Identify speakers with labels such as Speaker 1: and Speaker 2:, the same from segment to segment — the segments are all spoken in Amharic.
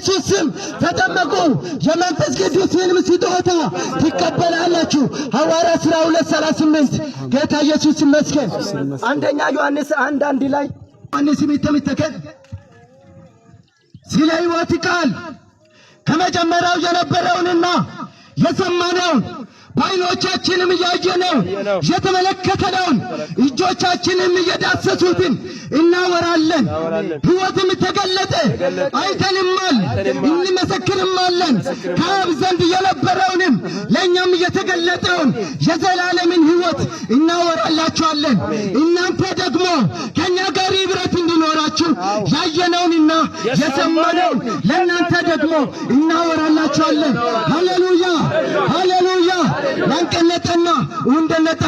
Speaker 1: በኢየሱስ ስም ተጠመቁ፣ የመንፈስ ቅዱስንም ስጦታ ትቀበላላችሁ። ሐዋርያት ሥራ 2:38። ጌታ ኢየሱስ ይመስገን። አንደኛ ዮሐንስ 1:1 ላይ ዮሐንስ የሚተምተከን ስለ ሕይወት ቃል ከመጀመሪያው የነበረውንና የሰማነውን፣ በዓይኖቻችንም እያየነው የተመለከተነውን፣ እጆቻችንም እየዳሰሱትን እናወራለን። ሕይወትም ተገለጠ፣ አይተንማል፣ እንመሰክርማለን። ከአብ ዘንድ የነበረውንም ለእኛም የተገለጠውን የዘላለምን ሕይወት እናወራላችኋለን። እናንተ ደግሞ ከእኛ ጋር ኅብረት እንዲኖራችሁ ያየነውንና የሰማነውን ለእናንተ ደግሞ እናወራላችኋለን። ሃሌሉያ፣ ሃሌሉያ። ላንቀነጠና ውንደነጣ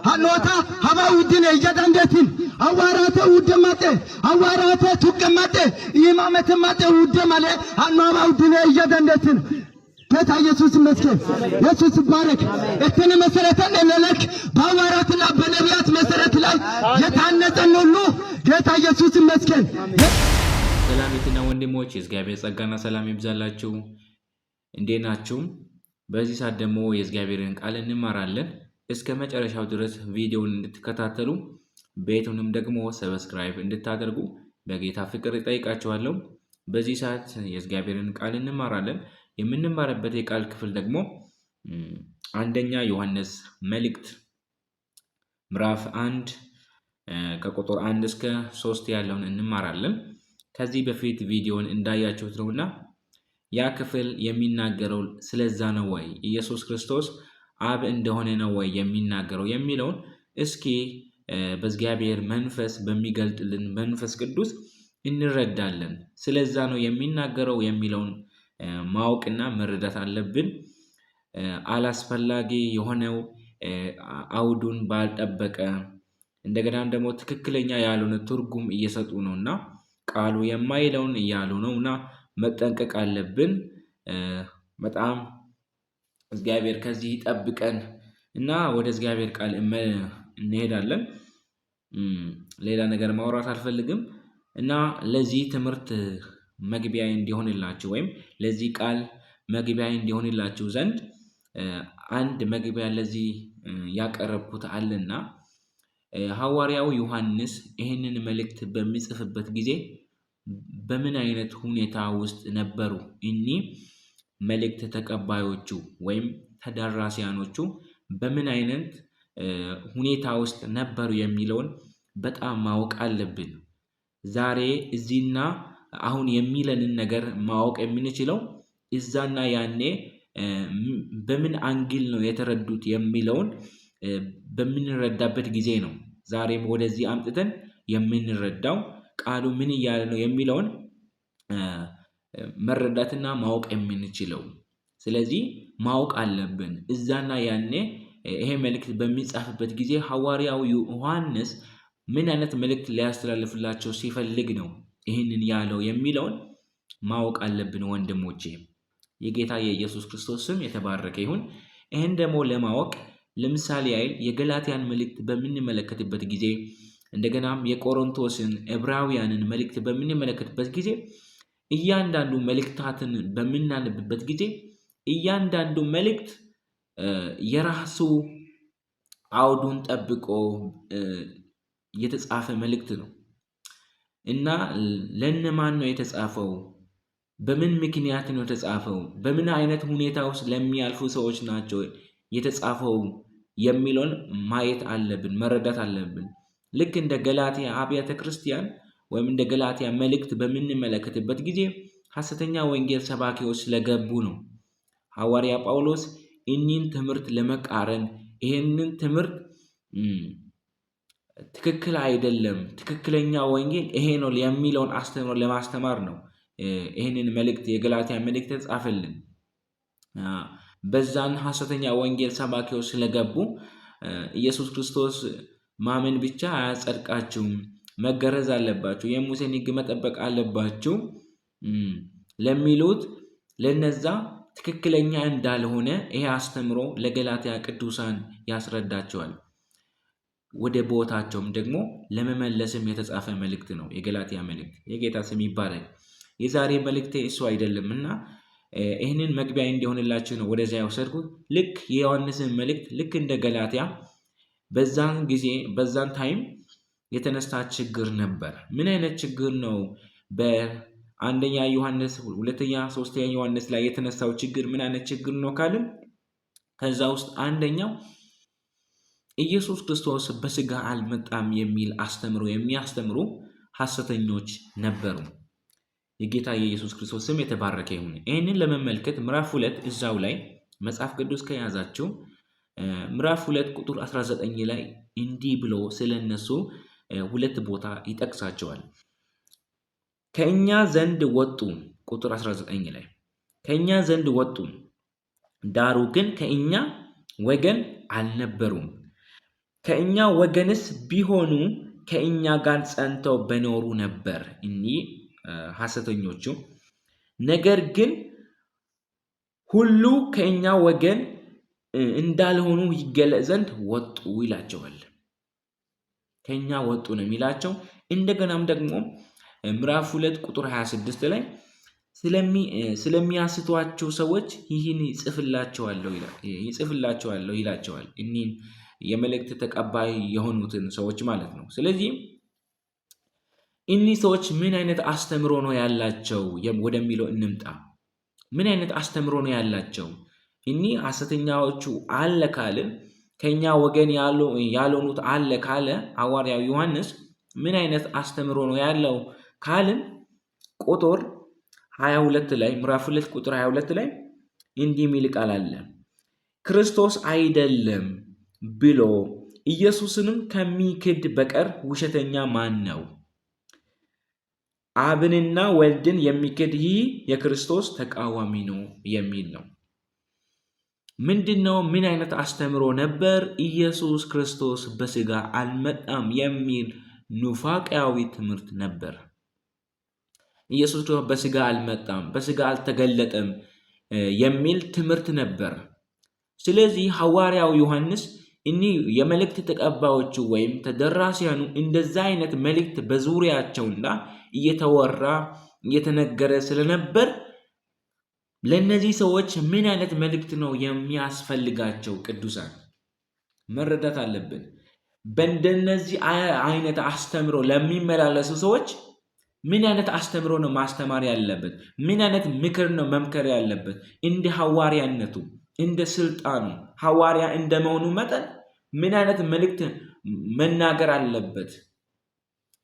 Speaker 1: ሀኖታ ሀባ ውድነ እያዳንደትን አዋራተ ውደማጠ አዋራተ ቱቀማጠ ኢማመተማጠ ውደማለ ሀኖ ሀባ ውድነ እያዳንደትን። ጌታ ኢየሱስ ይመስገን። ኢየሱስ ይባረክ። እትን መሰረተን ለለክ በሐዋርያትና በነቢያት መሰረት ላይ የታነጸን ሁሉ ጌታ ኢየሱስ ይመስገን።
Speaker 2: ሰላም እህትና ወንድሞች፣ የእግዚአብሔር ጸጋና ሰላም ይብዛላችሁ። እንዴት ናችሁ? በዚህ ሰዓት ደግሞ የእግዚአብሔርን ቃል እንማራለን። እስከ መጨረሻው ድረስ ቪዲዮውን እንድትከታተሉ፣ ቤቱንም ደግሞ subscribe እንድታደርጉ በጌታ ፍቅር እጠይቃችኋለሁ። በዚህ ሰዓት የእግዚአብሔርን ቃል እንማራለን። የምንማርበት የቃል ክፍል ደግሞ አንደኛ ዮሐንስ መልእክት ምዕራፍ 1 ከቁጥር 1 እስከ 3 ያለውን እንማራለን። ከዚህ በፊት ቪዲዮን እንዳያችሁት ነውና ያ ክፍል የሚናገረው ስለዛ ነው ወይ፣ ኢየሱስ ክርስቶስ አብ እንደሆነ ነው ወይ የሚናገረው የሚለውን እስኪ በእግዚአብሔር መንፈስ በሚገልጥልን መንፈስ ቅዱስ እንረዳለን። ስለዛ ነው የሚናገረው የሚለውን ማወቅና መረዳት አለብን። አላስፈላጊ የሆነው አውዱን ባልጠበቀ እንደገናም ደግሞ ትክክለኛ ያልሆነ ትርጉም እየሰጡ ነው እና ቃሉ የማይለውን እያሉ ነው እና መጠንቀቅ አለብን። በጣም እግዚአብሔር ከዚህ ይጠብቀን እና ወደ እግዚአብሔር ቃል እንሄዳለን። ሌላ ነገር ማውራት አልፈልግም እና ለዚህ ትምህርት መግቢያ እንዲሆንላችሁ ወይም ለዚህ ቃል መግቢያ እንዲሆንላችሁ ዘንድ አንድ መግቢያ ለዚህ ያቀረብኩት አለና፣ ሐዋርያው ዮሐንስ ይህንን መልእክት በሚጽፍበት ጊዜ በምን አይነት ሁኔታ ውስጥ ነበሩ? እኒህ መልእክት ተቀባዮቹ ወይም ተደራሲያኖቹ በምን አይነት ሁኔታ ውስጥ ነበሩ የሚለውን በጣም ማወቅ አለብን። ዛሬ እዚህና አሁን የሚለንን ነገር ማወቅ የምንችለው እዛና ያኔ በምን angle ነው የተረዱት የሚለውን በምንረዳበት ጊዜ ነው። ዛሬም ወደዚህ አምጥተን የምንረዳው ቃሉ ምን እያለ ነው የሚለውን መረዳትና ማወቅ የምንችለው። ስለዚህ ማወቅ አለብን። እዛና ያኔ ይሄ መልእክት በሚጻፍበት ጊዜ ሐዋርያው ዮሐንስ ምን አይነት መልእክት ሊያስተላልፍላቸው ሲፈልግ ነው ይህንን ያለው የሚለውን ማወቅ አለብን ወንድሞቼ። የጌታ የኢየሱስ ክርስቶስ ስም የተባረከ ይሁን። ይህን ደግሞ ለማወቅ ለምሳሌ ያህል የገላትያን መልእክት በምንመለከትበት ጊዜ፣ እንደገናም የቆሮንቶስን፣ ዕብራውያንን መልእክት በምንመለከትበት ጊዜ፣ እያንዳንዱ መልእክታትን በምናነብበት ጊዜ እያንዳንዱ መልእክት የራሱ አውዱን ጠብቆ የተጻፈ መልእክት ነው እና ለነማን ነው የተጻፈው? በምን ምክንያት ነው የተጻፈው? በምን አይነት ሁኔታ ውስጥ ለሚያልፉ ሰዎች ናቸው የተጻፈው የሚለውን ማየት አለብን፣ መረዳት አለብን። ልክ እንደ ገላትያ አብያተ ክርስቲያን ወይም እንደ ገላትያ መልእክት በምንመለከትበት ጊዜ ሐሰተኛ ወንጌል ሰባኪዎች ስለገቡ ነው። ሐዋርያ ጳውሎስ እኒህን ትምህርት ለመቃረን፣ ይህንን ትምህርት ትክክል አይደለም፣ ትክክለኛ ወንጌል ይሄ ነው የሚለውን አስተምሮ ለማስተማር ነው ይህንን መልእክት የገላትያ መልእክት ተጻፈልን። በዛን ሐሰተኛ ወንጌል ሰባኪዎች ስለገቡ ኢየሱስ ክርስቶስ ማመን ብቻ አያጸድቃችሁም፣ መገረዝ አለባችሁ፣ የሙሴን ሕግ መጠበቅ አለባችሁ ለሚሉት ለነዛ ትክክለኛ እንዳልሆነ ይሄ አስተምሮ ለገላትያ ቅዱሳን ያስረዳቸዋል። ወደ ቦታቸውም ደግሞ ለመመለስም የተጻፈ መልእክት ነው የገላትያ መልእክት። የጌታ ስም ይባላል። የዛሬ መልእክቴ እሱ አይደለም እና ይህንን መግቢያ እንዲሆንላችሁ ነው ወደዚያ የወሰድኩት። ልክ የዮሐንስን መልእክት ልክ እንደ ገላትያ በዛን ጊዜ በዛን time የተነሳ ችግር ነበር። ምን አይነት ችግር ነው? በአንደኛ ዮሐንስ፣ ሁለተኛ፣ ሶስተኛ ዮሐንስ ላይ የተነሳው ችግር ምን አይነት ችግር ነው ካልን ከዛ ውስጥ አንደኛው ኢየሱስ ክርስቶስ በስጋ አልመጣም የሚል አስተምሮ የሚያስተምሩ ሐሰተኞች ነበሩ። የጌታ የኢየሱስ ክርስቶስ ስም የተባረከ ይሁን። ይህንን ለመመልከት ምዕራፍ 2 እዛው ላይ መጽሐፍ ቅዱስ ከያዛችሁ ምዕራፍ 2 ቁጥር 19 ላይ እንዲህ ብሎ ስለ እነሱ ሁለት ቦታ ይጠቅሳቸዋል። ከእኛ ዘንድ ወጡ፣ ቁጥር 19 ላይ ከእኛ ዘንድ ወጡ፣ ዳሩ ግን ከእኛ ወገን አልነበሩም። ከእኛ ወገንስ ቢሆኑ ከእኛ ጋር ጸንተው በኖሩ ነበር። እኒህ ሐሰተኞቹ ነገር ግን ሁሉ ከእኛ ወገን እንዳልሆኑ ይገለጽ ዘንድ ወጡ ይላቸዋል። ከእኛ ወጡ ነው የሚላቸው። እንደገናም ደግሞ ምዕራፍ 2 ቁጥር 26 ላይ ስለሚያስቷቸው ሰዎች ይህን ይጽፍላቸዋለሁ ይላቸዋል። እኒህን የመልእክት ተቀባይ የሆኑትን ሰዎች ማለት ነው። ስለዚህ እኒህ ሰዎች ምን አይነት አስተምሮ ነው ያላቸው ወደሚለው እንምጣ። ምን አይነት አስተምሮ ነው ያላቸው? እኒህ ሐሰተኛዎቹ አለ ካልን ከኛ ወገን ያልሆኑት አለ ካለ ሐዋርያው ዮሐንስ ምን አይነት አስተምሮ ነው ያለው ካልን ቁጥር 22 ላይ ምዕራፍ 2 ቁጥር 22 ላይ እንዲህ የሚል ቃል አለ። ክርስቶስ አይደለም ብሎ ኢየሱስንም ከሚክድ በቀር ውሸተኛ ማን ነው? አብንና ወልድን የሚክድ ይህ የክርስቶስ ተቃዋሚ ነው የሚል ነው። ምንድን ነው? ምን አይነት አስተምሮ ነበር? ኢየሱስ ክርስቶስ በስጋ አልመጣም የሚል ኑፋቂያዊ ትምህርት ነበር። ኢየሱስ ክርስቶስ በስጋ አልመጣም፣ በስጋ አልተገለጠም የሚል ትምህርት ነበር። ስለዚህ ሐዋርያው ዮሐንስ እኒህ የመልእክት ተቀባዮቹ ወይም ተደራሲያኑ እንደዛ አይነት መልእክት በዙሪያቸውና እየተወራ እየተነገረ ስለነበር ለእነዚህ ሰዎች ምን አይነት መልእክት ነው የሚያስፈልጋቸው? ቅዱሳን መረዳት አለብን። በእንደነዚህ አይነት አስተምሮ ለሚመላለሱ ሰዎች ምን አይነት አስተምሮ ነው ማስተማር ያለበት? ምን አይነት ምክር ነው መምከር ያለበት? እንደ ሐዋርያነቱ እንደ ስልጣኑ ሐዋርያ እንደመሆኑ መጠን ምን አይነት መልእክት መናገር አለበት?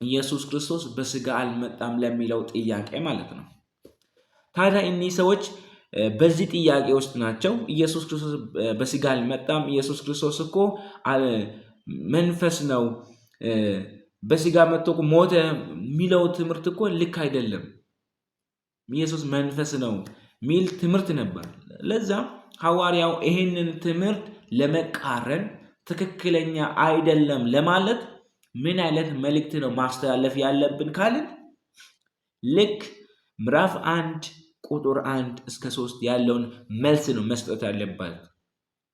Speaker 2: ኢየሱስ ክርስቶስ በስጋ አልመጣም ለሚለው ጥያቄ ማለት ነው። ታዲያ እኒህ ሰዎች በዚህ ጥያቄ ውስጥ ናቸው። ኢየሱስ ክርስቶስ በስጋ አልመጣም፣ ኢየሱስ ክርስቶስ እኮ መንፈስ ነው፣ በስጋ መጥቶ ሞተ የሚለው ትምህርት እኮ ልክ አይደለም፣ ኢየሱስ መንፈስ ነው የሚል ትምህርት ነበር። ለዛ ሐዋርያው ይህንን ትምህርት ለመቃረን ትክክለኛ አይደለም ለማለት ምን አይነት መልእክት ነው ማስተላለፍ ያለብን ካልን ልክ ምዕራፍ 1 ቁጥር 1 እስከ 3 ያለውን መልስ ነው መስጠት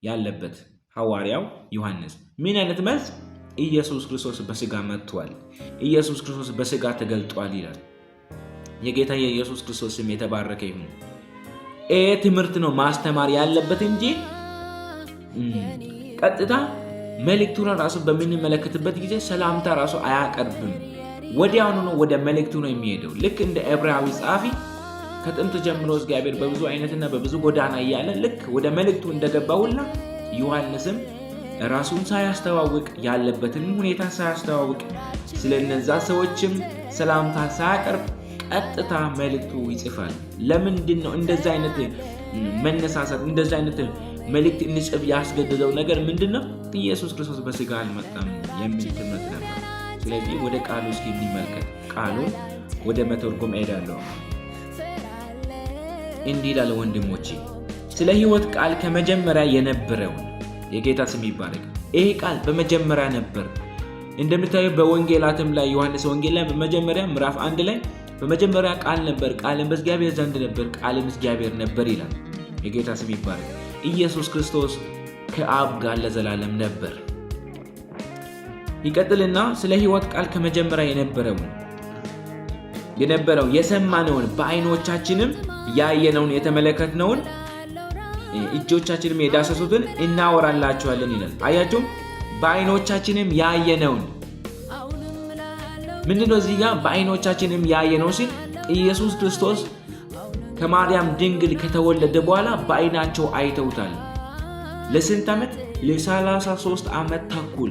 Speaker 2: ያለበት ሐዋርያው ዮሐንስ። ምን አይነት መልስ? ኢየሱስ ክርስቶስ በስጋ መጥቷል፣ ኢየሱስ ክርስቶስ በስጋ ተገልጧል ይላል። የጌታ የኢየሱስ ክርስቶስ ስም የተባረከ ይሁን። ይህ ትምህርት ነው ማስተማር ያለበት እንጂ ቀጥታ መልእክቱን ራሱ በምንመለከትበት ጊዜ ሰላምታ ራሱ አያቀርብም። ወዲያውኑ ነው ወደ መልእክቱ ነው የሚሄደው። ልክ እንደ ዕብራዊ ጸሐፊ ከጥንት ጀምሮ እግዚአብሔር በብዙ አይነትና በብዙ ጎዳና እያለ ልክ ወደ መልእክቱ እንደገባ ሁላ ዮሐንስም ራሱን ሳያስተዋውቅ ያለበትን ሁኔታ ሳያስተዋውቅ ስለነዛ ሰዎችም ሰላምታ ሳያቀርብ ቀጥታ መልእክቱ ይጽፋል። ለምንድን ነው እንደዛ አይነት መነሳሳት እንደዛ አይነት መልእክት እንጽፍ ያስገደደው ነገር ምንድን ነው? ኢየሱስ ክርስቶስ በስጋ አልመጣም የሚል ትምህርት ነበር። ስለዚህ ወደ ቃሉ እስኪ እንመልከት። ቃሉን ወደ መተርጎም እሄዳለሁ። እንዲህ ይላል፣ ወንድሞቼ ስለ ሕይወት ቃል ከመጀመሪያ የነበረውን የጌታ ስም ይባረክ። ይሄ ቃል በመጀመሪያ ነበር። እንደምታየው በወንጌላትም ላይ ዮሐንስ ወንጌል ላይ በመጀመሪያ ምዕራፍ 1 ላይ በመጀመሪያ ቃል ነበር፣ ቃልም በእግዚአብሔር ዘንድ ነበር፣ ቃልም እግዚአብሔር ነበር ይላል። የጌታ ስም ይባረክ። ኢየሱስ ክርስቶስ ከአብ ጋር ለዘላለም ነበር። ይቀጥልና ስለ ሕይወት ቃል ከመጀመሪያ የነበረውን የነበረው የሰማነውን በዓይኖቻችንም ያየነውን የተመለከትነውን እጆቻችንም የዳሰሱትን እናወራላችኋለን ይላል። አያችሁም? በዓይኖቻችንም ያየነውን ምንድነው? እዚህ ጋር በዓይኖቻችንም ያየነው ሲል ኢየሱስ ክርስቶስ ከማርያም ድንግል ከተወለደ በኋላ በዓይናቸው አይተውታል። ለስንት ዓመት? ለ33 ዓመት ተኩል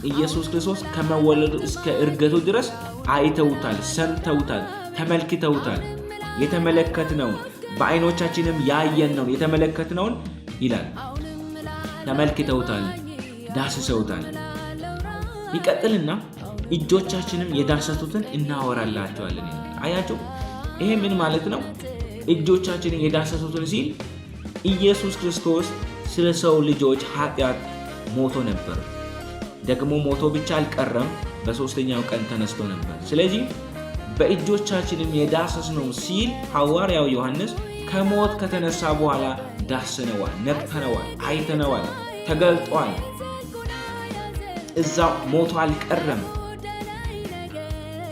Speaker 2: ኢየሱስ ክርስቶስ ከመወለዱ እስከ እርገቱ ድረስ አይተውታል፣ ሰምተውታል፣ ተመልክተውታል። የተመለከትነውን በዓይኖቻችንም ያየነውን የተመለከትነውን ይላል። ተመልክተውታል፣ ዳስሰውታል። ይቀጥልና እጆቻችንም የዳሰሱትን እናወራላቸዋለን ይላል። አያቸው፣ ይሄ ምን ማለት ነው? እጆቻችንን የዳሰሱትን ሲል ኢየሱስ ክርስቶስ ስለ ሰው ልጆች ኃጢአት ሞቶ ነበር። ደግሞ ሞቶ ብቻ አልቀረም፣ በሶስተኛው ቀን ተነስቶ ነበር። ስለዚህ በእጆቻችንም የዳሰስነው ሲል ሐዋርያው ዮሐንስ ከሞት ከተነሳ በኋላ ዳስነዋል፣ ነክተነዋል፣ አይተነዋል፣ ተገልጧል። እዛው ሞቶ አልቀረም፣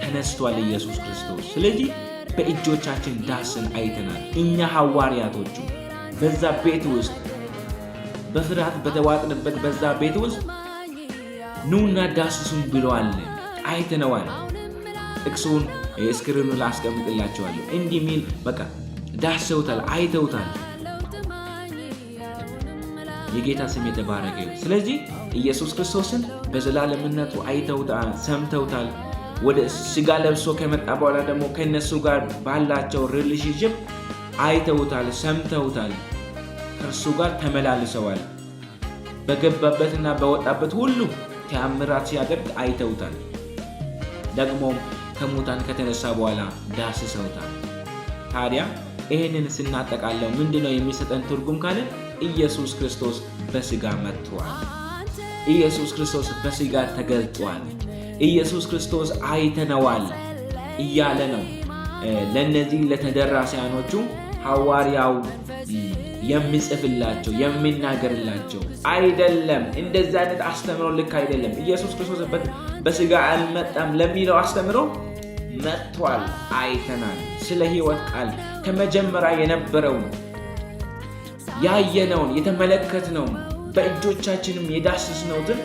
Speaker 2: ተነስቷል ኢየሱስ ክርስቶስ። ስለዚህ በእጆቻችን ዳስን አይተናል። እኛ ሐዋርያቶቹ በዛ ቤት ውስጥ በፍርሃት በተዋጥንበት በዛ ቤት ውስጥ ኑና ዳስሱን ብለዋል፣ አይተነዋል። ጥቅሱን screen ኑ ላይ አስቀምጥላቸዋለሁ። እንዲህ ሚል በቃ ዳሰውታል፣ አይተውታል። የጌታ ስም የተባረከ ይሁን። ስለዚህ ኢየሱስ ክርስቶስን በዘላለምነቱ አይተውታል፣ ሰምተውታል። ወደ ስጋ ለብሶ ከመጣ በኋላ ደግሞ ከነሱ ጋር ባላቸው relationship አይተውታል፣ ሰምተውታል፣ ከእርሱ ጋር ተመላልሰዋል። በገባበትና በወጣበት ሁሉ ተአምራት ሲያደርግ አይተውታል። ደግሞም ከሙታን ከተነሳ በኋላ ዳስሰውታል። ታዲያ ይህንን ስናጠቃለው ምንድነው የሚሰጠን ትርጉም ካለን ኢየሱስ ክርስቶስ በስጋ መጥቷል። ኢየሱስ ክርስቶስ በስጋ ተገልጧል። ኢየሱስ ክርስቶስ አይተነዋል እያለ ነው ለነዚህ ለተደራሲያኖቹ ሐዋርያው የሚጽፍላቸው የሚናገርላቸው። አይደለም፣ እንደዚህ አይነት አስተምሮ ልክ አይደለም፣ ኢየሱስ ክርስቶስ በስጋ አልመጣም ለሚለው አስተምሮ መጥቷል፣ አይተናል። ስለ ሕይወት ቃል ከመጀመሪያ የነበረውን ያየነውን የተመለከትነውን በእጆቻችንም የዳሰስነውን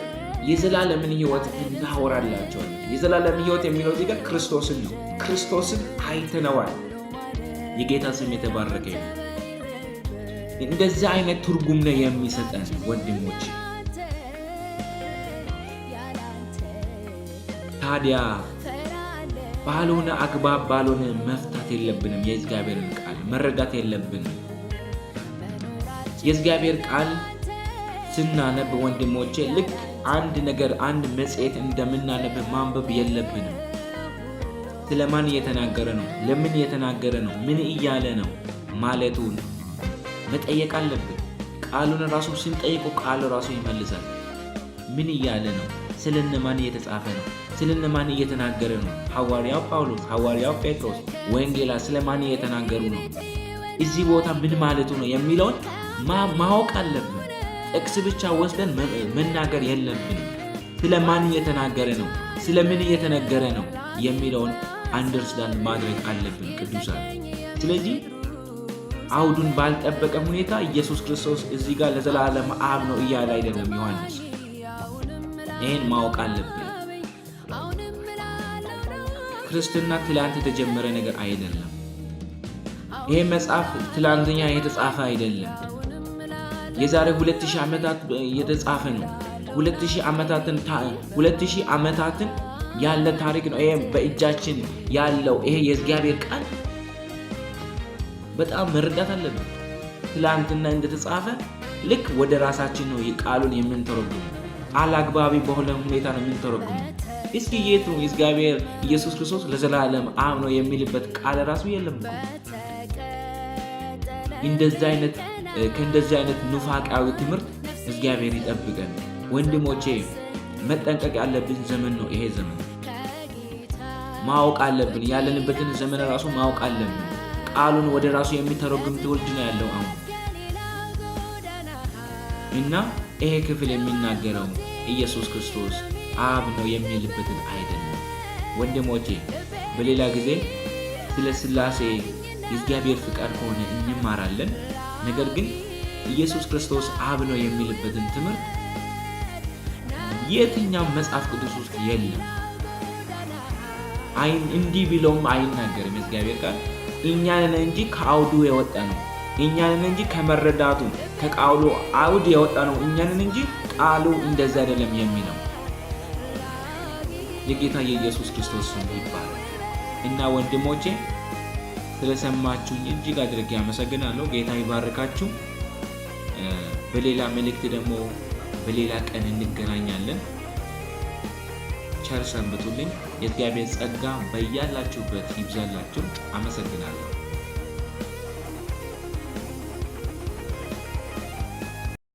Speaker 2: የዘላለምን ሕይወት እናወራላቸዋለን። የዘላለም ሕይወት የሚለው እዚህ ጋር ክርስቶስን ነው። ክርስቶስን አይተነዋል። የጌታ ስም የተባረከ ይሁን። እንደዚህ አይነት ትርጉም ነው የሚሰጠን ወንድሞች። ታዲያ ባልሆነ አግባብ ባልሆነ መፍታት የለብንም። የእግዚአብሔርን ቃል መረዳት የለብንም። የእግዚአብሔር ቃል ስናነብ ወንድሞቼ ልክ አንድ ነገር አንድ መጽሔት እንደምናነብ ማንበብ የለብንም። ስለማን እየተናገረ ነው? ለምን እየተናገረ ነው? ምን እያለ ነው ማለቱን መጠየቅ አለብን። ቃሉን ራሱ ስንጠይቀው ቃሉ ራሱ ይመልሳል። ምን እያለ ነው? ስለነማን እየተጻፈ ነው? ስለነማን እየተናገረ ነው? ሐዋርያው ጳውሎስ፣ ሐዋርያው ጴጥሮስ፣ ወንጌላ ስለማን እየተናገሩ ነው? እዚህ ቦታ ምን ማለቱ ነው የሚለውን ማወቅ አለብን። ጥቅስ ብቻ ወስደን መናገር የለብንም። ስለማን እየተናገረ ነው? ስለምን እየተነገረ ነው የሚለውን አንደርስታንድ ማድረግ አለብን ቅዱሳን። ስለዚህ አውዱን ባልጠበቀ ሁኔታ ኢየሱስ ክርስቶስ እዚህ ጋር ለዘላለም አብ ነው እያለ አይደለም ዮሐንስ። ይህን ማወቅ አለብን። ክርስትና ትላንት የተጀመረ ነገር አይደለም። ይሄ መጽሐፍ ትላንትኛ የተጻፈ አይደለም። የዛሬ 2000 ዓመታት የተጻፈ ነው። 2000 ዓመታትን ያለ ታሪክ ነው። ይሄ በእጃችን ያለው ይሄ የእግዚአብሔር ቃል በጣም መረዳት አለብን። ትላንትና እንደተጻፈ ልክ ወደ ራሳችን ነው ቃሉን የምንተረጉመው። አላግባቢ በሆነ ሁኔታ ነው የምንተረጉመው። እስኪ የት ነው እግዚአብሔር ኢየሱስ ክርስቶስ ለዘላለም አብ ነው የሚልበት ቃል ራሱ የለም እኮ። ከእንደዚህ አይነት ኑፋቃዊ ትምህርት እግዚአብሔር ይጠብቀን። ወንድሞቼ መጠንቀቅ ያለብን ዘመን ነው ይሄ ዘመን። ማወቅ አለብን፣ ያለንበትን ዘመን ራሱ ማወቅ አለብን። ቃሉን ወደ ራሱ የሚተረጉም ትውልድ ነው ያለው አሁን። እና ይሄ ክፍል የሚናገረው ኢየሱስ ክርስቶስ አብ ነው የሚልበትን አይደለም። ወንድሞቼ በሌላ ጊዜ ስለ ሥላሴ የእግዚአብሔር ፍቃድ ከሆነ እንማራለን። ነገር ግን ኢየሱስ ክርስቶስ አብ ነው የሚልበትን ትምህርት የትኛውም መጽሐፍ ቅዱስ ውስጥ የለም። እንዲህ ቢለውም አይናገርም የእግዚአብሔር ቃል። እኛንን እንጂ ከአውዱ የወጣ ነው። እኛንን እንጂ ከመረዳቱ ከቃሉ አውድ የወጣ ነው። እኛንን እንጂ ቃሉ እንደዛ አይደለም የሚለው። የጌታ የኢየሱስ ክርስቶስ ስም ይባላል። እና ወንድሞቼ ስለሰማችሁኝ እጅግ አድርጌ አመሰግናለሁ። ጌታ ይባርካችሁ። በሌላ መልእክት ደግሞ በሌላ ቀን እንገናኛለን። ቸር ሰንብቱልኝ። የእግዚአብሔር ጸጋ በያላችሁበት ይብዛላችሁ። አመሰግናለሁ።